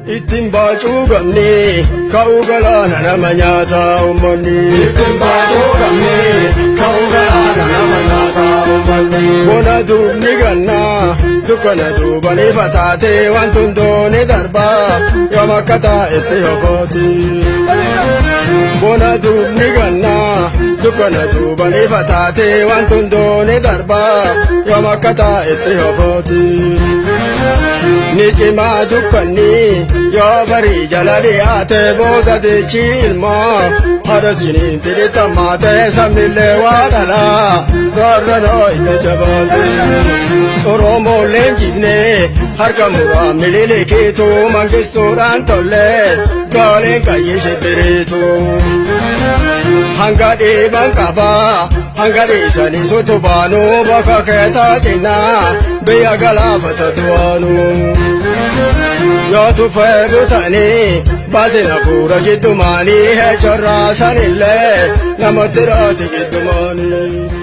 Ittiin baacuu gamni ka'uu galaana nama nyaata uummanni. Ittiin baacuu gamni ka'uu galaana nama nyaata uummanni. Bona duubni gannaa dukkana duubanii fataatee wanti hundooni darbaa yoom akka taa'etti hofooti. Bona duubni gannaa dukkana duubanii fataatee wanti hundooni darbaa yoom akka taa'etti hofooti. Ni cimaa dukkanni yoo barii jala dhiyaate booda deechi ilmoo haadha siniin tidhitammaate sabnillee waa dhalaa roorranoo itti jabaate. Oromoon leenjifne harka muraa miliilikiitu mangistuudhaan tolle gooleen qayyee shibbiriitu. Hanga dhiiban qabaa hanga dhiisanii sutubaanuu bakka keetaa cinnaa biyya galaafata du'aanuu. Yoo tufee butanii baasin hafuura jiddumaanii heechorraa sanillee namatti raati jiddumaanii.